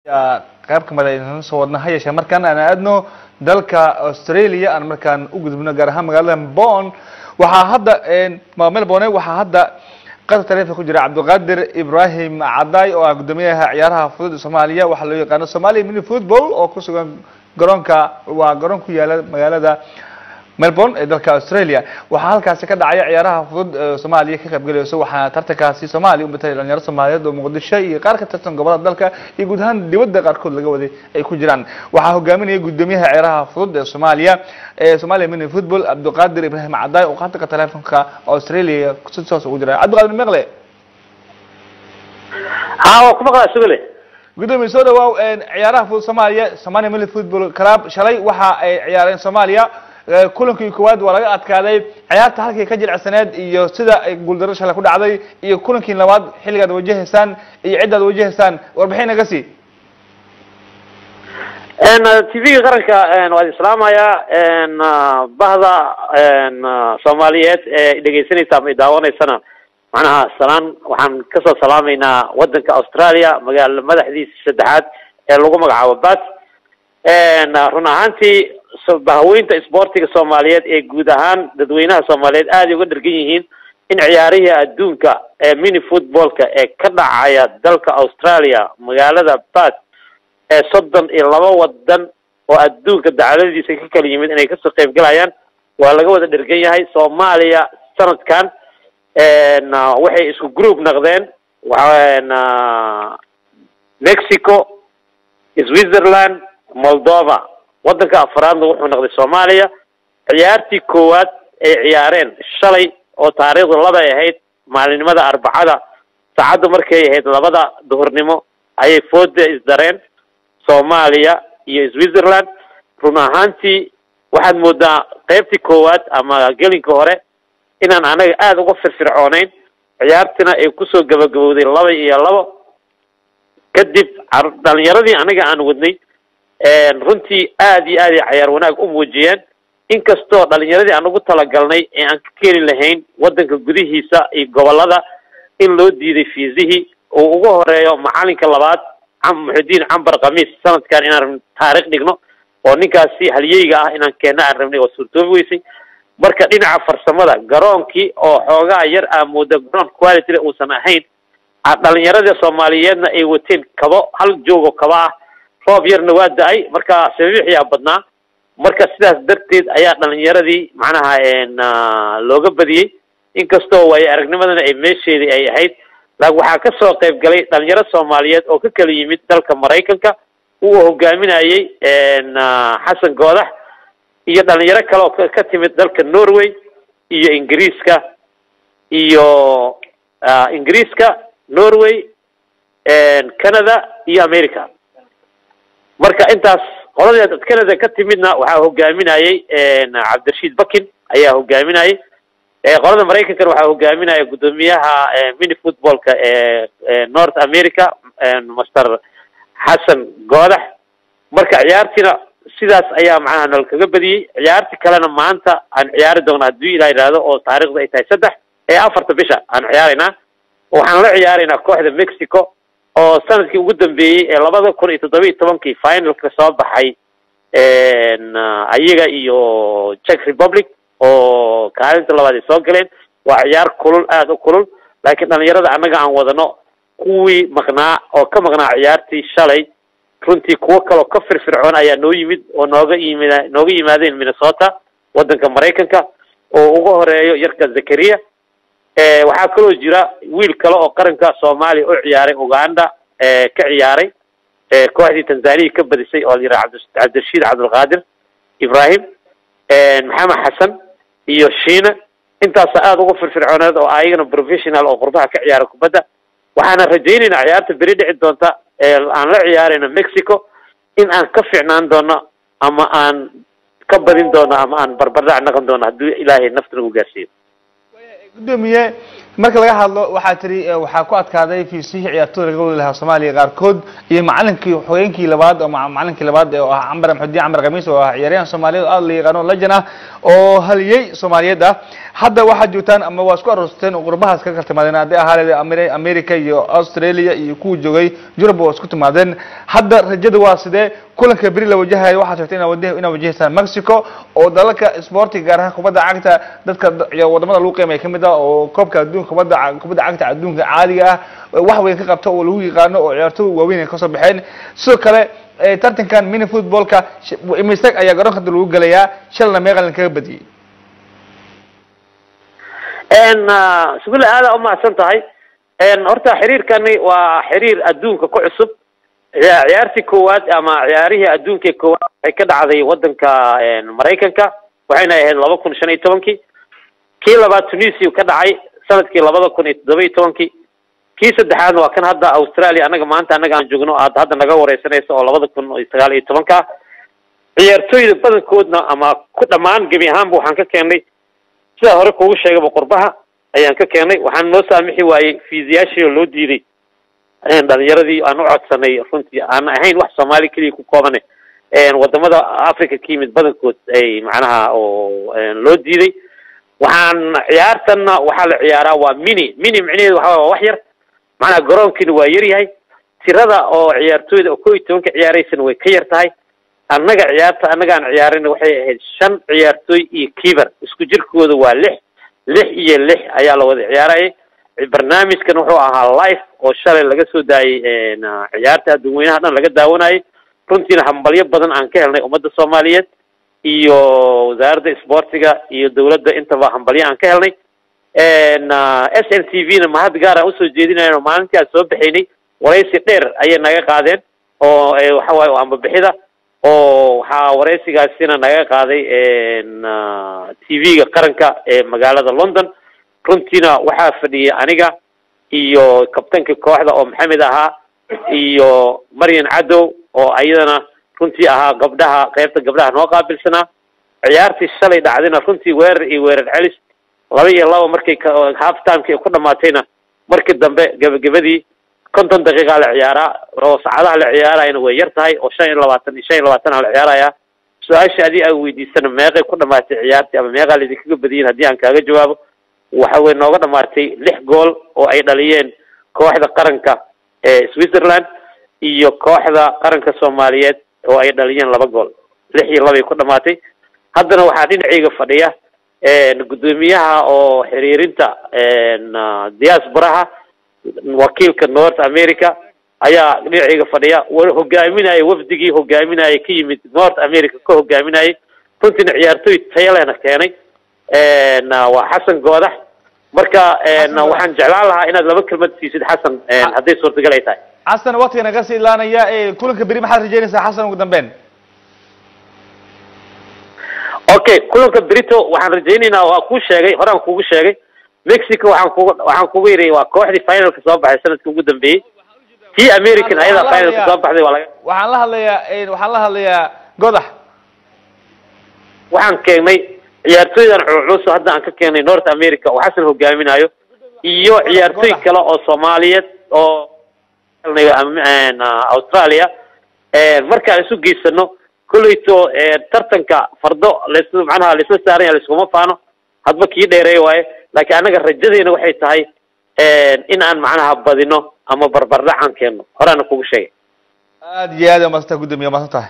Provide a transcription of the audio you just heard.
Qayb kamid aynu soo wadna, ha yeeshee markaan aan aadno dalka Australia, aan markaan u gudubno gaar ahaan magaalada Bon, waxaa hadda Melbourne, waxaa hadda qadka taleefonka ku jira Cabdiqaadir Ibrahim Caday oo ah guddoomiyaha ciyaaraha fudud ee Soomaaliya, waxaa loo yaqaano Somalia Mini Football, oo ku sugan garoonka, waa garoon ku yaala magaalada Melbourne ee dalka Australia. Waxaa halkaasi ka dhacaya ciyaaraha fudud ee Soomaaliya ka qayb galayso. Waxaana tartankaasi Soomaaliya u matalay dhalinyaro Soomaaliyeed oo Muqdisho iyo qaar ka tirsan gobolada dalka iyo guud ahaan dibadda qaarkood laga waday ay ku jiraan. Waxaa hogaaminaya guddoomiyaha ciyaaraha fudud ee Soomaaliya ee Somalia Mini Football, Cabdiqaadir Ibrahim Caday, oo khadka telefonka Australia si toos ugu jira. Cabdiqaadir, meqle? Ha, waa ku maqlaa, sugale. Gudoomiye, soo dhawaaw. Ciyaaraha fudud Soomaaliya, Somalia Mini Football Club, shalay waxa ay ciyaareen Soomaaliya kulankii koowaad, waa laga adkaaday. Ciyaarta halkii ka jilicsaneed iyo sida ay guuldarro shalay ku dhacday iyo kulankii labaad xilligaad wajahaysaan iyo ciddaad wajahaysaan, warbixin naga sii. TV-ga qaranka waa islaamayaa. Bahda Soomaaliyeed ee dhegeysanaysa ama daawanaysana, macnaha salaan waxaan kasoo salaamaynaa wadanka Australia, magaala madaxdiisa saddexaad ee lagu magacaabo Perth. Run ahaantii, bahaweynta isboortiga Soomaaliyeed ee guud ahaan dadweynaha Soomaaliyeed aad ay uga dhergan yihiin in ciyaarihii adduunka ee mini footballka ee ka dhacaya dalka Australia, magaalada Perth, ee 32 wadan oo adduunka dacaladiisa ka kala yimid inay kasoo qayb galayaan, waa laga wada dhergan yahay. Soomaaliya sanadkan waxay isku group noqdeen Mexico, Switzerland, Moldova. Wadanka afraadna wuxuu noqday Soomaaliya. Ciyaartii koowaad ay ciyaareen shalay oo taariikhdu 2 ay ahayd, maalinimada Arbacada, saacaddu markay ahayd 2da duhurnimo, ayay fooda isdareen Soomaaliya iyo Switzerland. Run ahaantii, waxaad moodaa qaybtii koowaad ama gelinka hore inaan anaga aada uga firfircoonayn, ciyaartina ay kusoo gabagabowday 2-2. Kadib dhalinyaradii anaga aan wadnay runtii aad iyo aad ay cayaar wanaag u muujiyeen, inkastoo dhalinyaradii aan ugu talagalnay ee aan ka keeni lahayn wadanka gudihiisa iyo gobolada in loo diiday fiisihii, uu ugu horeeyo macalinka labaad Muxudiin Cambar Khamiis. Sanadkan inaan taariikh dhigno oo ninkaasi halyeyga ah inaan keenna aan rabnay oo suurtoobi weysay. Marka dhinaca farsamada garoonkii oo xoogaa yar aa mooda garoon quality uusan ahayn, dhalinyarada Soomaaliyeedna ay wateen kabo hal joogo kaba ah, roob yarna waa da-ay, marka sabiixiyaa badnaa. Marka sidaas darteed ayaa dhalinyaradii macnaha looga badiyey, inkastoo waayo aragnimadana ay meesheedii ay ahayd. Laakiin waxaa kasoo qayb galay dhalinyaro Soomaaliyeed oo ka kala yimid dalka Maraykanka uu hogaaminayay Xasan Goodax, iyo dhalinyaro kale oo ka timid dalka Norway iyo Ingiriiska, iyo Ingiriiska, Norway, Canada iyo America. Marka intaas qoladeed Canada ka timidna waxaa hogaaminayay Cabdirashiid Bakin ayaa hogaaminayay. Qolada Maraykankana waxaa hogaaminaya guddoomiyaha mini footballka ee North America, Master Xasan Goodax. Marka ciyaartiina sidaas ayaa macnaha nal kaga badiyey. Ciyaarti kalena maanta aan ciyaari doona, haddii Ilaa yidhaahdo, oo taariikhda ay tahay 3 ee 4ta bisha aan ciyaaraynaa. Waxaan la ciyaaraynaa kooxda Mexico oo sanadkii ugu dambeeyey ee 2017kii finalka soo baxay, ayaga iyo Czech Republic oo kaalinta labaad ay soo galeen. Waa ciyaar kulul, aada u kulul, laakiin dhalinyarada annaga aan wadano, kuwii maqnaa oo ka maqnaa ciyaartii shalay, runtii kuwo kaloo ka firfircoon ayaa noo yimid oo nooga yimid, nooga yimaadeen Minnesota, wadanka Maraykanka, oo ugu horeeyo yarka Zakaria. Waxaa kaloo jira wiil kale oo qaranka Soomaaliya u ciyaaray, Uganda ka ciyaaray, kooxdii Tanzania ka badisay, oo la yidhaha Cabdirashiid Cabdulqaadir Ibrahim, Maxamed Xasan iyo Shiina. Intaasa aada uga firfircooneed oo ayagana professional oo qurbaha ka ciyaara kubadda. Waxaana rajaynaynaa ciyaarta beri dhici doonta ee aan la ciyaarayno Mexico in aan ka fiicnaan doono ama aan ka badin doono ama aan barbardhac noqon doono, haddii Ilaahay nafta nagu gaarsiiyo. Gudoomiye, marka laga hadlo waxaa tiri waxaa ku adkaaday fiisihii ciyaartooyda laga wadi lahaa Soomaaliya qaarkood iyo macalinkii xogeenkii labaad oo macalinkii labaad oo ah Cambar Maxudiin Cambar Khamiis oo ah ciyaaryahan Soomaaliyeed oo aad la yaqaano, legend ah oo haliyey Soomaaliyeed ah. Hadda waxaad joogtaan ama waa isku aroosteen oo qurbahaas ka kala timaadeen, hadday ahaa America iyo Australia iyo kuwa joogay Yurub waa isku timaadeen. Hadda rajada waa sidee? Kulanka beri la wajahayo waxaad sheegtay inaad wajahaysaan Mexico oo dalalka sportiga, gaar ahaan kubadda cagta, dadka wadamada lagu qiimeeya kamid ah oo koobka adduunka kubadda cagta adduunka caadiga ah wax weyn ka qabta oo lagu yaqaano oo ciyaartooy waaweyn ay kasoo baxeen. Sidoo kale tartankan mini footballka imisag ayaa garoonka hadda lagu gelayaa, shalna meeqalin kaga badiyey. Sugule, aada umahadsan tahay. Horta xiriirkani waa xiriir adduunka ku cusub. Ciyaartii koowaad ama ciyaarihii adduunka koowaad waxay ka dhacday wadanka Maraykanka, waxayna ahayd 2015-kii. Kii labaad Tunisia ka dhacay sanadkii 2017-kii. Kii saddexaadna waa kan hadda Australia anaga maanta anaga aan joogno aad hadda naga wareysanayso oo 2019-ka. Ciyaartooyda badankoodna ama ku dhammaan gebi ahaanba waxaan ka keennay, sida hore kuugu sheegaba, qurbaha ayaan ka keenay. Waxaan noo saamixi waayey fiisayaashii oo loo diiday dhalinyaradii aan u codsanay. Runtii aan ahayn wax Soomaali keliya ku koobane, wadamada Africa ka yimid badankood ay macnaha oo loo diiday. Waxaan ciyaartanna waxaa la ciyaaraa waa mini mini, micnaheedu waxa waa wax yar, macnaha garoonkiina waa yar yahay, tirada oo ciyaartooyda oo 11-ka ciyaaraysana way ka yar tahay. Annaga ciyaarta annaga aan ciyaarina waxay ahayd shan ciyaartooy iyo keeper, isku jirkooda waa lix, lix iyo lix ayaa la wada ciyaarayay. Barnaamijkan wuxuu ahaa live oo shalay laga soo daayay ciyaarta adduunweynaha dhan laga daawanayay. Runtiina hambalyo badan aan ka helnay ummadda Soomaaliyeed iyo wasaaradda isboortiga iyo dawladda intaba hambalyo aan ka helnay. SNTV na mahad gaar aan usoo jeedinayo, maalintii aan soo baxaynay waraysi dheer ayay naga qaadeen oo waxa waaye oo ambabixida oo waxaa waraysigaasina naga qaaday TV-ga qaranka ee magaalada London. Runtiina waxaa fadhiyay aniga iyo kabtanka kooxda oo Maxamed ahaa iyo Maryan Cadow oo ayadana runtii ahaa gabdhaha qaybta gabdhaha noo qaabilsanaa. Ciyaartii shalay dhacdayna runtii weerar iyo weerar celis, 2-2 markay half timekii ku dhamaatayna, markii dambe gebagabadii 50 daqiiqa la ciyaaraa oo saacadaha la ciyaarayana way yar tahay oo 25 iyo 25 la ciyaarayaa. Su-aasha adii aan weydiisana, meeqay ku dhamaatay ciyaartii ama meeqaa laidinkaga badiyin, haddii aan kaaga jawaabo, waxa way nooga dhamaatay lix gool oo ay dhaliyeen kooxda qaranka ee Switzerland iyo kooxda qaranka Soomaaliyeed oo ay dhaliyeen laba gool. 6-2 ku dhamaatay. Haddana waxaa dhinacayga fadhiya guddoomiyaha oo xiriirinta diasporaha, wakiilka North America ayaa dhinacayga fadhiya, hogaaminaya wafdigii hogaaminaya ka yimid North America ka hogaaminayay, runtiina ciyaartooy tayo lehna keenay, waa Xasan Goodax. Marka waxaan jeclaan lahaa inaad laba kelmad siisid Xasan, hadday suurtagal ay tahay. Xasan, waqtiga naga sii ilaanaya, kulanka beri maxaad rajeynaysaa, Xasan, ugu dambeyn? Okay, kulanka berito waxaan rajaynaynaa, waa kuu sheegay, horaan kugu sheegay, Mexico waxaan kugu yidhi waa kooxdii finalka soo baxay sanadkii ugu dambeeyey. Tii American ayadaa finalka soo baxday waa laga Waxaan la hadlayaa Godax. Waxaan keenay ciyaartooydan culculus hadda aan ka keenay North America oo Xasan hogaaminayo iyo ciyaartooy kale oo Soomaaliyeed oo Australia. Markaan isu geysano kolleyto tartanka fardo las macnaha laisla saaran yahay, laiskuma faano, hadba kii dheereey waaye. Laakiin annaga rajadeena waxay tahay in aan macnaha badino ama barbardhac aan keenno, horaana kugu sheegay. Aad iyo aad maasanta, gudoomiye, maasan tahay.